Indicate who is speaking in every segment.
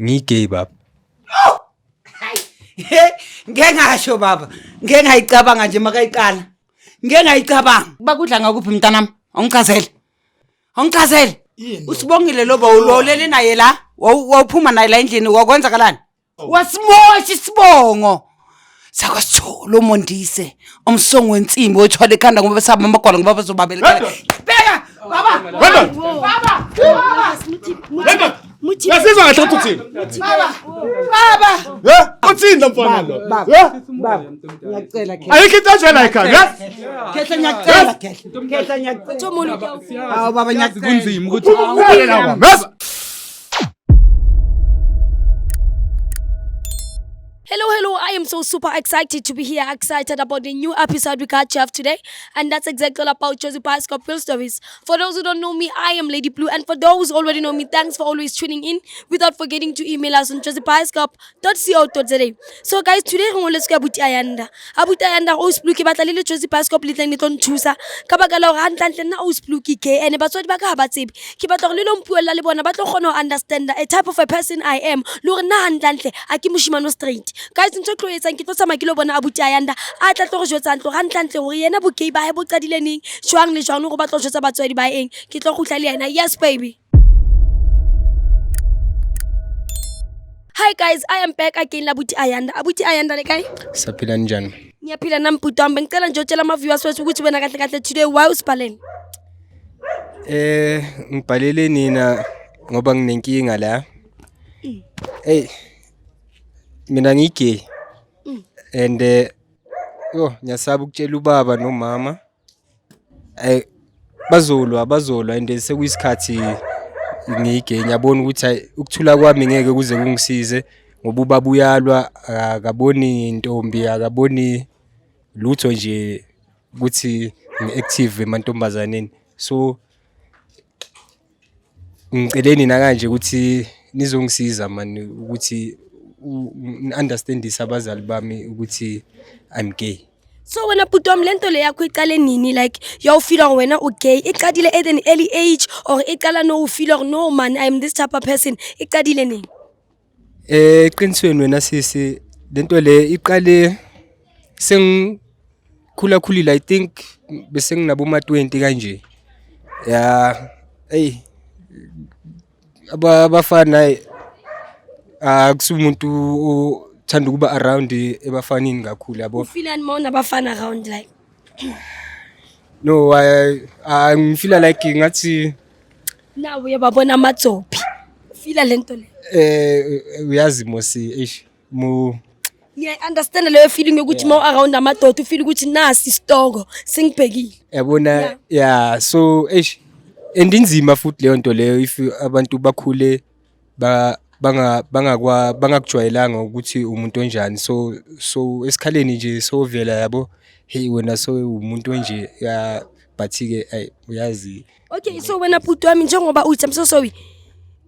Speaker 1: Ngiyigay baba.
Speaker 2: He, ngeke ngasho baba. Ngeke ngayicabanga nje makayiqala. Ngeke ngayicabanga. Bakudla ngakuphi mntanami? Awungichazele. Awungichazele. Usibongile lo bawulolele naye la. Wawuphuma naye la endlini wakwenzakalani? Wasimosha isibongo. Sakwasitholo Mondise umsongo wensimbi othwala ekhanda ngoba besaba amagwala ngoba bazobabelekela. Bheka baba. Baba. Baba.
Speaker 3: Uyasizwa kahle ukuthi uthini?
Speaker 2: Baba. Baba.
Speaker 3: Eh? Uthini lo mfana lo?
Speaker 2: Baba.
Speaker 3: Eh?
Speaker 2: Baba. Ngiyacela Khehla.
Speaker 3: Ayikho into enjena ekhaya. Yes?
Speaker 2: Khehla ngiyacela Khehla. Khehla ngiyacela. Hawu baba ngiyacela.
Speaker 4: Kunzima ukuthi
Speaker 3: Uphele la kwami. Yes?
Speaker 5: Hello, hello. I am so super excited to be here, excited about the new episode we got you have today. And that's exactly all about Josie Bioscope Real Stories. For those who don't know me, I am Lady Blue. And for those who already know me, thanks for always tuning in without forgetting to email us on josiebioscope.co.za. So, guys, today we're going to abuti Ayanda. Abuti Ayanda, Os Blue, ke batla le le Josie Bioscope le tleng le tlo nthusa. Ka baka la hore hantlentle nna Os Blue ke gay and batswadi ba ka ha ba tsebe. Ke batla hore le lo mpuella le bona ba tlo kgona ho understand a type of a person I am. Le hore nna hantlentle a ke moshimane o straight. Guys, ntho e tlo etsang ke tlo tsamaya ke lo bona abuti Ayanda a tla tlo re jwetsang tlo hantlentle hore yena bo gay ba hae bo qadile neng, jwang le jwang le hore ba tlo jwetsa batswadi ba eng. Ke tlo kgutla le yena. Yes baby. Hi guys, I am back again la abuti Ayanda. Abuti Ayanda le kae?
Speaker 1: Saphila njani?
Speaker 5: Ngiyaphila nami bhuti wami. Bengicela nje utshela ama-viewers wethu ukuthi wena kahle kahle today why usibhalele?
Speaker 1: Ngibhalele nina ngoba nginenkinga la. Hey, mina ngiyigay. And yo ngiyasaba ukutshela ubaba nomama. Ay bazolwa bazolwa and sekuyisikhathi ngiyigay, ngiyabona ukuthi hayi ukuthula kwami ngeke kuze kungisize ngoba ubaba uyalwa, akaboni intombi, akaboni lutho nje ukuthi ngi-active emantombazaneni. So ngicele nina kanje ukuthi nizongisiza man ukuthi ni-understandise abazali bami ukuthi I'm gay.
Speaker 5: So wena bhuti wami, lento le yakho iqale nini? Like yawufeel gore wena o gay, e qadile at an early age or e qala no o feel gore no man, I am this type of person, e qadile nini?
Speaker 1: Eqinisweni wena sisi, lento le iqale sengikhula khulile, I think bese nginabo ma 20 kanje. Ya, hey, abafana hayi, akusumuntu othanda ukuba around ebafanini kakhulu, yabo.
Speaker 5: Ufeelani ma unabafana around like?
Speaker 1: No, I ngifeel like ngathi
Speaker 5: nawe uyababona amatsophi, ufeela lento le?
Speaker 1: Uyazi mosi, eish mo.
Speaker 5: Ngiyayi-understand leyo feeling yokuthi ma u-around amadoda ufeel ukuthi nasi isitoko singibhekile.
Speaker 1: Yabona. Yeah, so eish, and inzima futhi leyo nto leyo if abantu bakhule ba banga bangakwa bangakujwayelanga ukuthi umuntu onjani, so esikhaleni nje sovela, yabo, hey wena, so umuntu onje ya, but ke ay uyazi.
Speaker 5: Okay, so wena bhuti wami, njengoba uthi, I'm so sorry,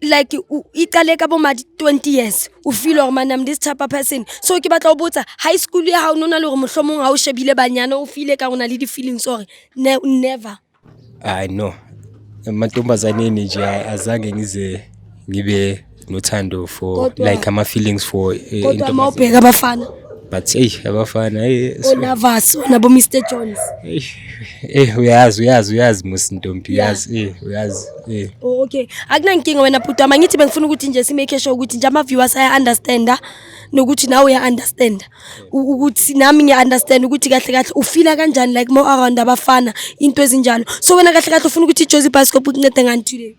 Speaker 5: like iqale ka bo ma 20 years o feel gore man, I'm this type of person. So ke batla ho botsa, high school ya hao no na le hore mohlomong ha o shebile banyana o feel ka o na le di-feelings or ne, never?
Speaker 1: I no, emantombazaneni nje azange ngize ngibe nothando for like ama feelings for
Speaker 5: Kodwa ma
Speaker 1: intombazane.
Speaker 5: ubheka abafana?
Speaker 1: But hey, abafana hey
Speaker 5: olavas nabo Mr Jones.
Speaker 1: Hey, uyazi uyazi uyazi musintombi, uyazi, uyazi.
Speaker 5: Oh, okay, akunankinga wena bhuti wami. Angithi bengifuna ukuthi nje simake sure ukuthi nje ama-viewers aya-understanda nokuthi nawe uya-understanda ukuthi nami ngiya-understand ukuthi kahle kahle ufeela kanjani like more around abafana, into ezinjalo. So wena kahle kahle ufuna ukuthi iJozi Bioscope ikuncede ngani today?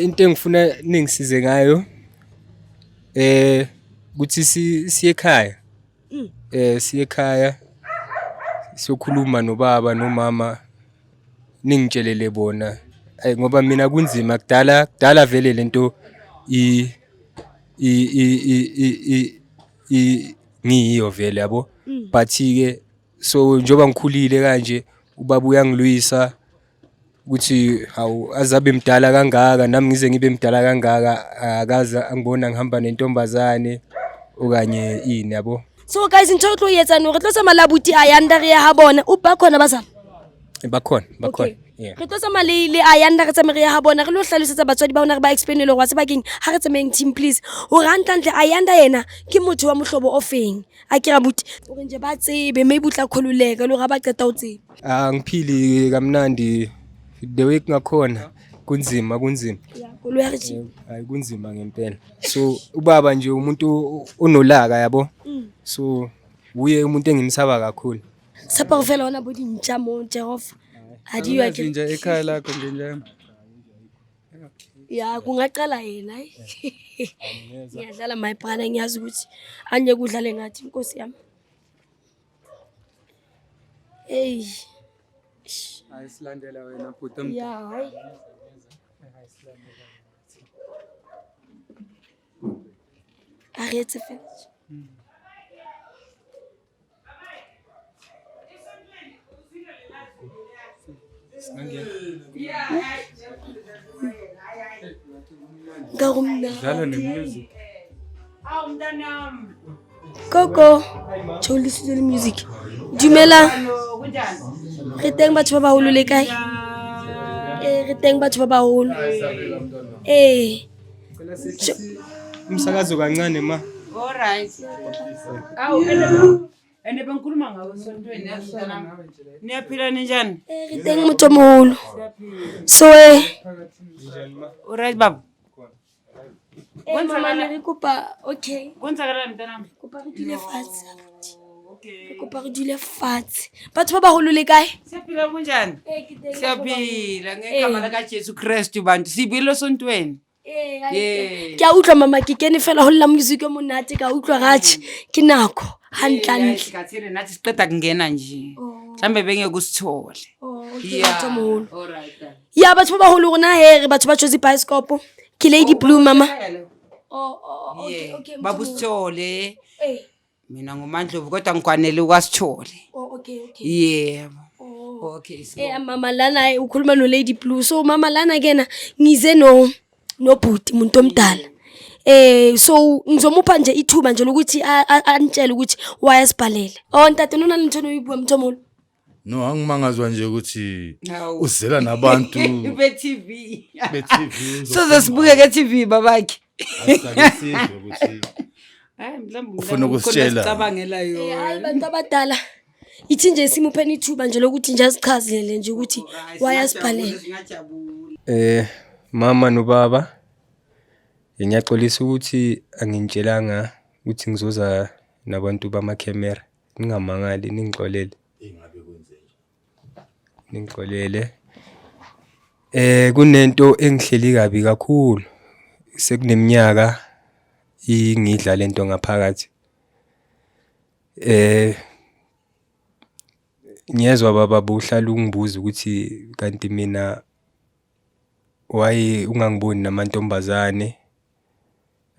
Speaker 1: Into engifuna ningisize ngayo ukuthi siye ekhaya. Siye ekhaya siyokhuluma nobaba nomama, ningitshelele bona. Ayi ngoba mina kunzima, kudala kudala vele lento i i i i i i ngiyiyo vele, yabo. But ke so njengoba ngikhulile kanje, ubaba uyangilwisa ukuthi hawu, azabe mdala kangaka, nami ngize ngibe mdala kangaka, akaze angibona ngihamba nentombazane okanye ini, yabo.
Speaker 5: So guys, ntho o tlo e etsang hore tlo tsamaya le abuti Ayanda re ya ha bona. O ba khona bazali?
Speaker 1: Bakhona, bakhona.
Speaker 5: Okay.
Speaker 1: Yeah.
Speaker 5: Re tlo tsamaya le le Ayanda, re tsamaye re ya ha bona, re lo hlalosetsa batswadi ba rona, re ba explainele hore wa tseba keng, ha re tsamayeng team please. Hore hantlentle Ayanda yena ke motho wa mohlobo o feng. A ke abuti hore nje ba tsebe, maybe o tla khololeka le hore ha ba qeta ho tseba.
Speaker 1: Angiphili kamnandi the way kungakhona, kunzima, kunzima.
Speaker 5: Ya, koloi ya re tjhe.
Speaker 1: Hayi, kunzima ngempela. So ubaba nje umuntu onolaka, yabo. So uye umuntu engimsaba kakhulu.
Speaker 5: Tshepa hore fela hona bo dintja mo Jehova. Ha di yo ke.
Speaker 4: Nje ekhaya lakho nje nje.
Speaker 5: Ya, kungaqala yena. Hayi. Ngiyadlala my brother, ngiyazi ukuthi anye kudlale ngathi, inkosi yami. Hey.
Speaker 4: Hayi, silandela wena bhuti omdala.
Speaker 5: Ya, hayi. A re etse fela. Nka go mna.
Speaker 4: Dlala ne-music.
Speaker 2: Awu mntanami.
Speaker 5: Koko, tšholisitse le music. Dumela.
Speaker 2: Kunjani?
Speaker 5: Re teng batho ba baholo, le kae? Ee, re teng batho ba baholo. Ee.
Speaker 1: Umsakazo kancane ma.
Speaker 2: All right. Awu ene bengikhuluma ngawe esontweni, yazi mntanami. Niyaphila, ninjani?
Speaker 5: Ee, re teng motho o moholo. So
Speaker 2: All right baba.
Speaker 5: Mama, ne re kopa, okay.
Speaker 2: Kwenzakalani mntanami?
Speaker 5: Kopa re dule fatshe, abuti.
Speaker 2: Okay.
Speaker 5: Re kopa re dule fatshe. Batho ba baholo, le kae?
Speaker 2: Siyaphila, kunjani?
Speaker 5: Ee, ke teng, batho ba baholo.
Speaker 2: Siyaphila ngegama likaJesu Kristu, bantu. Sibile esontweni.
Speaker 5: Ee, hai,
Speaker 2: Yeah.
Speaker 5: ke a utlwa mama, ke kene fela ho lla music o monate, ka utlwa ratjhe ke nako hantlentle.
Speaker 2: Sikhathele nathi, siqeda kungena nje. Mhlambe bengeke usithole.
Speaker 5: Oh, okay, motho o moholo.
Speaker 2: All right. Then.
Speaker 5: Ya, batho ba baholo, rona he re batho ba Jozi Bioscope. Ke Lady Blue, mama. Oh, okay,
Speaker 2: Yeah.
Speaker 5: okay.
Speaker 2: Baba
Speaker 5: Motho o moholo.
Speaker 2: usithole.
Speaker 5: Eh,
Speaker 2: Mina nguMandlovu kodwa ngikwanele kwasithole.
Speaker 5: Oh, okay.
Speaker 2: Yebo.
Speaker 5: Oh.
Speaker 2: Okay. So.
Speaker 5: Eh, mama, lana ukhuluma no Lady Blue. So mama, lana kena ngize no nobhuti umuntu omdala. So ngizomupha nje ithuba nje lokuthi anitshele ukuthi wayasibhalela. Oh, ntate, nona le ntho no ibua motho o moholo.
Speaker 6: No, angimangazwa nje ukuthi
Speaker 2: Hawu.
Speaker 6: uzela nabantu
Speaker 2: Be-TV.
Speaker 6: be-TV.
Speaker 2: Soze sibuke ke-TV babakhe.
Speaker 6: Asake sizwe ukuthi
Speaker 2: Hayi, mhlawumbe
Speaker 6: Ufuna ukusitshela.
Speaker 2: Sicabangela
Speaker 5: Eh, hayi,
Speaker 2: yona.
Speaker 5: bantu abadala. Ithi nje simupheni ithuba nje lokuthi nje azichazele nje ukuthi wayasibhalela.
Speaker 2: Singajabula.
Speaker 1: Mama nobaba, ngiyaxolisa ukuthi angintjelanga ukuthi ngizoza nabantu bama-camera. Ningamangali, ningixolele. Ningixolele. Kunento engihleli kabi kakhulu. Sekuneminyaka ingidla lento ngaphakathi. Ngiyezwa baba, buhlala ungibuza ukuthi kanti mina why ungangiboni namantombazane,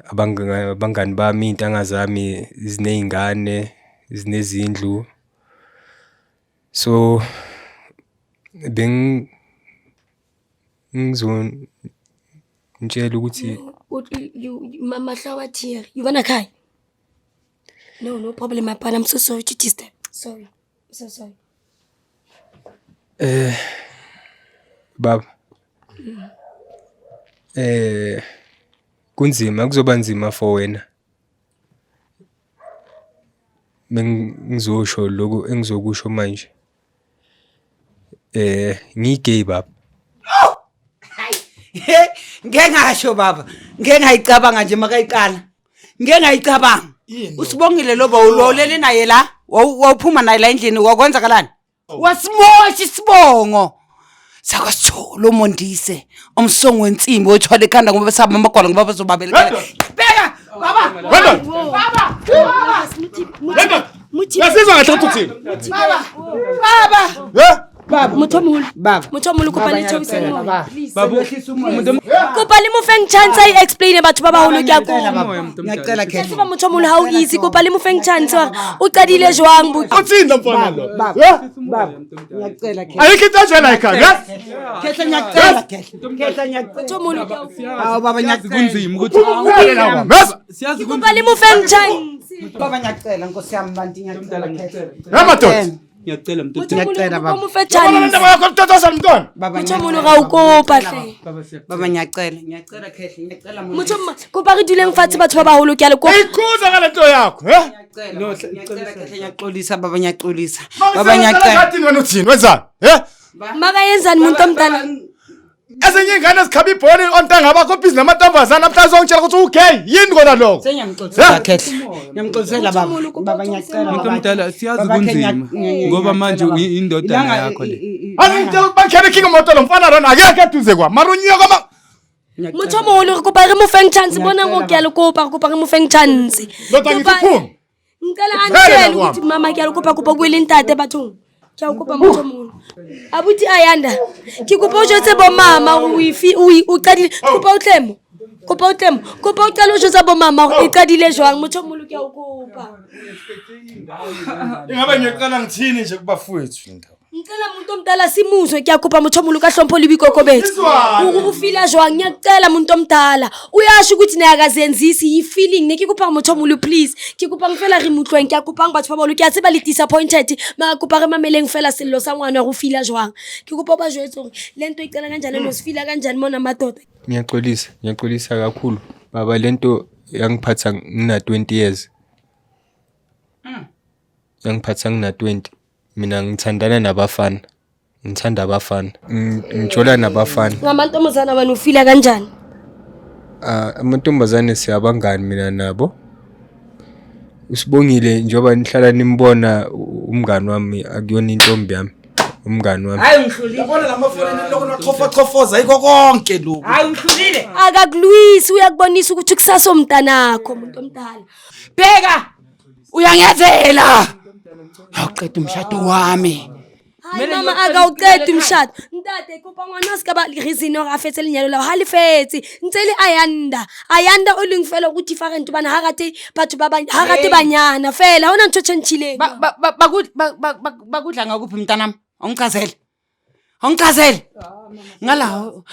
Speaker 1: abangani bami, iy'ntanga zami ziney'ngane, zinezindlu. So bengizonitshela ukuthi
Speaker 5: Mama Hlawa tear. You wanna cry? No, no problem, my brother. I'm so sorry to disturb. Sorry. I'm so sorry.
Speaker 1: Baba, kunzima, kuzoba nzima for wena mengizosho lokhu engizokusho manje. Ngiyi-gay, baba.
Speaker 2: He, ngeke ngasho baba, ngeke ngayicabanga nje makayiqala. Ngeke ngayicabanga. Usibongile lo bawulolele naye la, wawuphuma naye la endlini, wakwenzakalani? Wasimosha isibongo. Sakwasitholo Mondise, umsongo wensimbi othwala ekhanda ngoba besaba amagwala ngoba bazobabelekela. Bheka baba,
Speaker 3: Wena!
Speaker 2: baba,
Speaker 3: Wena! Uyasizwa kahle ukuthi uthini?
Speaker 2: baba, baba.
Speaker 3: Eh?
Speaker 2: Baba.
Speaker 5: Motho o moholo.
Speaker 2: Baba.
Speaker 5: Motho o moholo, kopa le theose moya. Please.
Speaker 4: Babu, umuntu
Speaker 5: Kopa le mo feng chance a explain, batho ba baholo, ke a kopa.
Speaker 4: omoya, umuntu omdala.
Speaker 2: Ngiyacela
Speaker 5: Ke
Speaker 2: Khehla.
Speaker 5: tseba motho o moholo ha o easy, kopa le mo feng chance hore o qadile jwang bo.
Speaker 3: Uthini lo mfana lo?
Speaker 2: Baba,
Speaker 3: Eh?
Speaker 2: baba, ngiyacela Khehla.
Speaker 3: Ayikho into enjena ekhaya, yes?
Speaker 2: Khehla, ngiyacela Khehla. Khehla, ngiyacela.
Speaker 5: Motho o moholo, ke a kopa.
Speaker 2: Hawu baba,
Speaker 4: Siyazi
Speaker 2: ngiyacela.
Speaker 4: kunzima ukuthi
Speaker 3: Uphumele lapha, yes?
Speaker 4: siyazi
Speaker 5: Kopa le mo feng chance.
Speaker 2: Baba, ngiyacela, Nkosi yami bantu, ngiyacela Khehla.
Speaker 3: Eh, madoda.
Speaker 4: Ngiyacela mntu omdala.
Speaker 2: Ngiyacela, baba.
Speaker 5: Mo fe
Speaker 3: Yabona le
Speaker 5: chance.
Speaker 3: ndaba yakho mtotosa mntwana.
Speaker 2: Baba,
Speaker 5: Motho o
Speaker 2: ngiyacela,
Speaker 5: moholo ra o
Speaker 2: baba,
Speaker 5: kopa
Speaker 2: ngiyacela,
Speaker 5: hle.
Speaker 4: Baba siyacela.
Speaker 2: Baba ngiyacela, ngiyacela khehle, ngiyacela
Speaker 5: Motho kopa re duleng fatshe batho ba baholo ke a le kopa.
Speaker 3: Ikhuza ngale nto yakho, he?
Speaker 2: Ngiyacela,
Speaker 4: No,
Speaker 2: baba, ngiyacela khehle, ngiyaxolisa baba, ngiyaxolisa. Baba
Speaker 3: Baba
Speaker 2: ngiyacela.
Speaker 3: ngiyacela. Wena uthini wenzani? He?
Speaker 5: Makayenzani muntu omdala?
Speaker 3: Ezinye iy'ngane zikhaba ibholi ontanga bakho busy namantombazane namhlanje ongitshela ukuthi ugay. Yini kona lokho?
Speaker 2: Sengiyamxolisela khehle. Ngiyamxolisela baba.
Speaker 5: Motho omuholo,
Speaker 2: Baba ngiyacela.
Speaker 4: Muntu
Speaker 2: baba.
Speaker 4: omdala siyazi
Speaker 2: Baba, khe
Speaker 4: kunzima ngoba manje
Speaker 2: ngiyacela, baba.
Speaker 4: indodana
Speaker 2: Ilanga-
Speaker 4: yakho le.
Speaker 3: Angitshela ukuthi bangikhele king moto lo mfana lona akekho eduze kwami. Mara unyoko ma
Speaker 2: Ngiyacela.
Speaker 5: Motho o moholo re kopa re mo feng chance bona
Speaker 2: Ngiyacela,
Speaker 5: ngo ke a le kopa re kopa re mo feng chance.
Speaker 3: Ndoda ngithi
Speaker 5: Kopa-
Speaker 3: uphume.
Speaker 5: Ngicela
Speaker 3: Vele
Speaker 5: angitshele
Speaker 3: la
Speaker 5: ukuthi mama ke a le kopa kopa o bue le ntate bathong. Ke a o kopa motho o moholo. Abuti Ayanda, ke kopa o jwetse bo mama hore o e fi o o qadile kopa o tlemo. Kopa o tlemo. Kopa o qale o jwetsa bo mama hore e qadile jwang motho o moholo ke a o kopa.
Speaker 3: Ingabe ngiyoqala ngithini nje kubafowethu le ndaba.
Speaker 5: Ngicela muntu omdala simuzwe ke a kopa motho o moholo ka hlompho le boikokobetso.
Speaker 3: Izwana.
Speaker 5: Hore o feela jwang ngiyacela muntu omdala. Uyasho ukuthi naye akazenzisi yi-feeling ne ke kopa motho o moholo please. Ke kopang fela re mo utlweng ke a kopang batho ba baholo ke a tseba le disappointed mara kopa re mameleng fela sello sa ngwana hore o feela jwang. Ke kopa o ba jwetse hore le nto e qala kanjani and osifila kanjani mona madoda.
Speaker 1: Ngiyaxolisa, ngiyaxolisa kakhulu. Baba lento yangiphatha ngina 20 years. Yangiphatha ngina 20. Mina ngithandana nabafana. Ngithanda abafana. Ngijola nabafana.
Speaker 5: Ngamantombazana wena ufila kanjani?
Speaker 1: Ah, amantombazane siyabangani mina nabo. Usibongile njengoba nihlala nimbona umngani wami akuyona intombi yami. Umngani wami.
Speaker 2: Hayi ungihlulile.
Speaker 6: Yabona la mafonini lokho nachofa chofoza yikho konke lokhu.
Speaker 2: Hayi ungihlulile.
Speaker 5: Akakulwisi uyakubonisa ukuthi kusasa umntanakho muntu omdala.
Speaker 2: Bheka. Uyangiyazela. Awuqeda umshado wami.
Speaker 5: Hayi mama akawuqedi umshado. Ntate kopa ngwana a se ka ba le reason hore a fetse lenyalo la ha le fetse. Ntse le Ayanda. Ayanda o leng fela o different hobane ha rate batho ba bang ha rate banyana fela ha hona ntho e tjhentjhileng.
Speaker 2: Bakudla ngakuphi mntanami? Awungichazele. Awungichazele. Ngala awu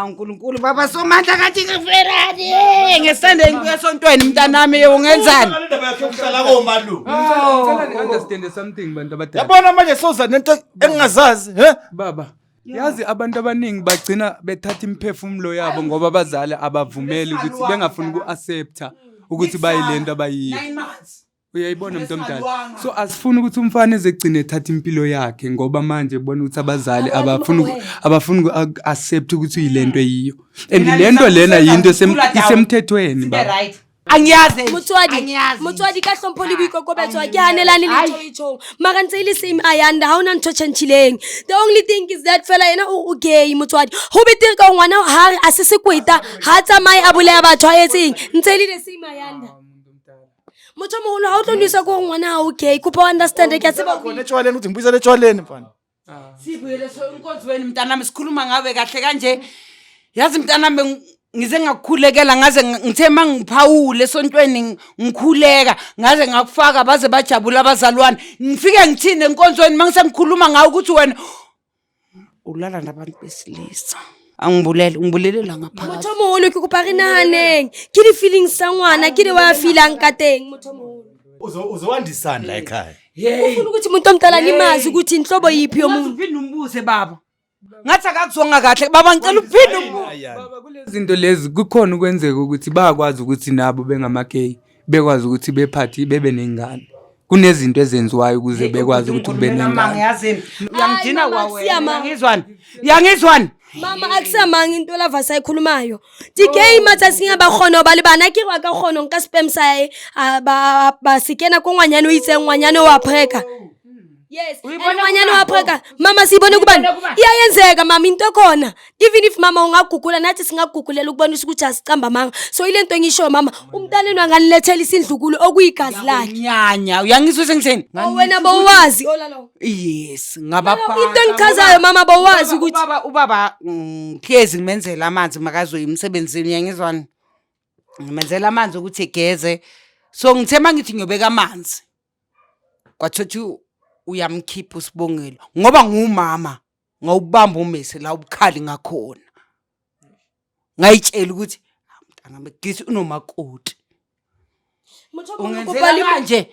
Speaker 2: uNkulunkulu baba somandla kathi ngiferani ngesande ngibuya esontweni mntanami ungenzani?
Speaker 6: Le ndaba yakho yokuhlala komalume.
Speaker 4: Ngicela ni-understand something bantu abadala.
Speaker 3: Yabona manje soza nento engingazazi, he?
Speaker 4: Baba, yazi abantu abaningi bagcina bethatha imiphefumulo yabo ngoba abazali abavumeli ukuthi bengafuni uku-accepta ukuthi bayilento abayiyo.
Speaker 2: 9 months.
Speaker 4: Uyayibona mntu omdala. So asifuni ukuthi umfana ezegcine ethatha impilo yakhe ngoba manje ubona ukuthi abazali abafuni uku-accept ukuthi uyilento eyiyo. And lento lena yinto isemthethweni
Speaker 2: Sibe
Speaker 4: baba.
Speaker 2: right. Angiyazi.
Speaker 5: Motswadi,
Speaker 2: Angiyazi.
Speaker 5: motswadi ka hlompho le boikokobetso ha ke hanelane le ntho e tjhong. Mara ntse e le same Ayanda ha hona ntho e tjhentjhileng. The only thing is that fela yena o gay motswadi. Ho betere ka hore ngwana ha re a se sekweta, ha tsamaye a bolaya batho a etseng. Ntse e le the same Ayanda. Motho o moholo ha o tlo nwesa ko hore ngwana ha o gay, kopa o understand ke a tseba
Speaker 3: Khona etshwaleni ukuthi ngibuyisele etshwaleni mfana.
Speaker 2: Sibuyele so enkonzweni mntanami sikhuluma ngawe kahle kanje. Yazi mntanami ngize ngakukhulekela ngaze ngithe mangiphawule esontweni ngikhuleka ngaze ngakufaka baze bajabula abazalwane. Ngifike ngithini enkonzweni mangisengikhuluma ngawe ukuthi wena ulala nabantu besilisa. Angibulele, ngibulelela ngaphakathi.
Speaker 5: Motho o moholo ke kopa re nahaneng. Ke di-feelings tsa ngwana, ke di wa feelang ka teng motho o moholo.
Speaker 6: Uzowandisani la ekhaya?
Speaker 2: Hey.
Speaker 5: Ufuna ukuthi umuntu omdala nimazi ukuthi inhlobo yiphi yomuntu.
Speaker 2: Uphinde umbuze baba. Ngathi akakuzwanga kahle baba ngicela uphinde umbuze.
Speaker 4: Baba kulezi zinto lezi kukhona ukwenzeka ukuthi bayakwazi ukuthi nabo bengama-gay bekwazi ukuthi bephathe bebe nengane. Kunezinto ezenziwayo ukuze bekwazi ukuthi kube nengane.
Speaker 2: Yazini. Uyangidina
Speaker 5: Hayi, mama,
Speaker 2: kwawena.
Speaker 5: akusiyama.
Speaker 2: Uyangizwani? Uyangizwani?
Speaker 5: Mama akusamanga into lava sayikhulumayo. Di-gay matsatsing a ba kgona ho ba le bana ke wa ka kgona ho nka sperm sa hae a ba se kena ko ngwanyane o itseng ngwanyane wa preka. Yes, and
Speaker 2: Uyibone
Speaker 5: ngwanyane wa
Speaker 2: kubani?
Speaker 5: preka. Mama siyibone kubani?
Speaker 2: Uyibone kubani?
Speaker 5: Iyayenzeka mama into ekhona. Even if mama ungagugula nathi singagugulela ukubonisa ukuthi asicamba manga. So ile nto engishoyo mama, umntanenu anganilethela isindlukulo okuyigazi lakhe.
Speaker 2: Nyanya, uyangizwa sengithini?
Speaker 5: Oh wena bowwazi olalo.
Speaker 2: Yes, ngabapha.
Speaker 5: Into engichazayo mama bowwazi ukuthi
Speaker 2: Ubaba hlezi ngimenzela amanzi makazoya emsebenzini uyangizwani? Ngimenzela amanzi ukuthi egeze. So ngithe mangithi ngiyobeka amanzi. Kwathiwa uyamkhipha uSibongelo ngoba ngumama ngawubamba umese la ubukhali ngakhona. Ngayitshela ukuthi mntana ngithi unomakoti.
Speaker 5: Motho o moholo
Speaker 2: Ungenzela
Speaker 5: kopa le
Speaker 2: kanje.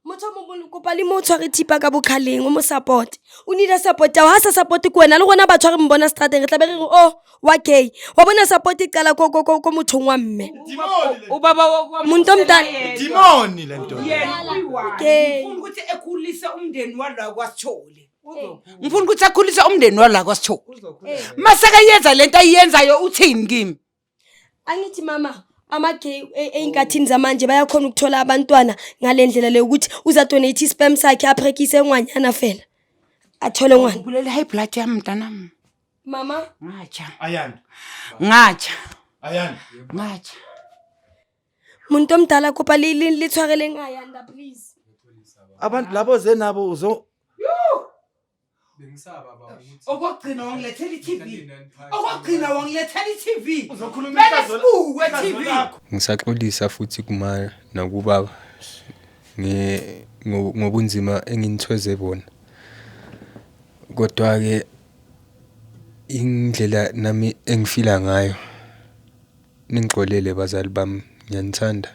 Speaker 5: Motho o mongwe kopa le mo tshware thipa ka bokgaleng o mo support. O need a support ya ha sa support ke wena le rona batho ha re mbona strateng re tla be re re oh wa gay. Wa bona support e qala ko ko ko ko mothong wa mme.
Speaker 2: Ubaba
Speaker 5: Muntu omdala.
Speaker 3: Demoni le nto.
Speaker 5: Gay.
Speaker 2: Ngifuna ukuthi ekhulise umndeni wala kwaSithole. Ngifuna ukuthi akhulise umndeni wala kwaSithole. Masekayenza lento ayenzayo uthini kimi?
Speaker 5: Angithi mama ama-gay ey'nkathini zamanje bayakhona ukuthola abantwana ngale ndlela le ukuthi uzadonate i-sperm sakhe aprekise ngwanyana fela athole ngwana.
Speaker 2: Ubulela high blood yami mntanami.
Speaker 5: Mama.
Speaker 2: Ngatsha.
Speaker 3: Ayanda.
Speaker 2: Ngatsha.
Speaker 3: Ayanda.
Speaker 2: Ngatsha.
Speaker 5: Muntu omdala kopa le le le tshwareleng Ayanda please.
Speaker 6: Abantu labo ze nabo uzo
Speaker 1: Bengisaba baba ukuthi
Speaker 2: Okokugcina wangilethela i-TV. Okokugcina wangilethela i-TV.
Speaker 3: Uzokhuluma
Speaker 2: Kumele
Speaker 3: ihlazo-
Speaker 2: sibukwe
Speaker 3: ihlazo
Speaker 2: TV.
Speaker 3: lakho.
Speaker 1: Ngisaxolisa futhi kuma nakubaba ngobunzima enginithweze bona. Kodwa-ke indlela nami engifila ngayo, ningixolele bazali bami, ngiyanithanda,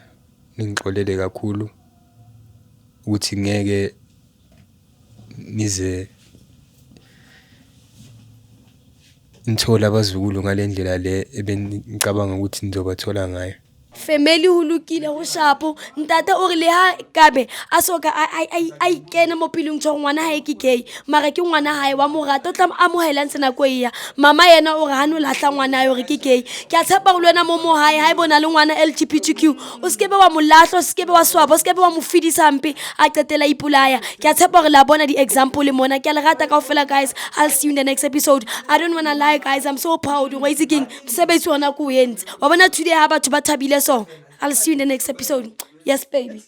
Speaker 1: ningixolele kakhulu ukuthi ngeke nize nithole abazukulu ngale ndlela le ebenicabanga ukuthi nizobathola ngayo.
Speaker 5: Family ho lokile go shapo ntate o re le ha kabe a soka a ikene mo pelong tsho ngwana hae ke gay mara ke ngwana hae wa morata o tla mo amohela ntse nako e ya mama yena o re ha no lahla ngwana hae hore ke gay. Ke a tshepa hore le wena mo mo hae ha e bona le ngwana LGBTQ o se kebe wa mo lahla, o se kebe wa swaba, o se kebe wa mo fedisa hampe a qetela ipolaya. Ke a tshepa hore la bona di-example mona. Ke a le rata kaofela guys. I'll see you in the next episode. I don't wanna lie guys, I'm so proud. Wa itse keng mosebetsi ona ko o entse wa bona today ha batho ba thabile so. I'll see you in the next episode. Yes baby.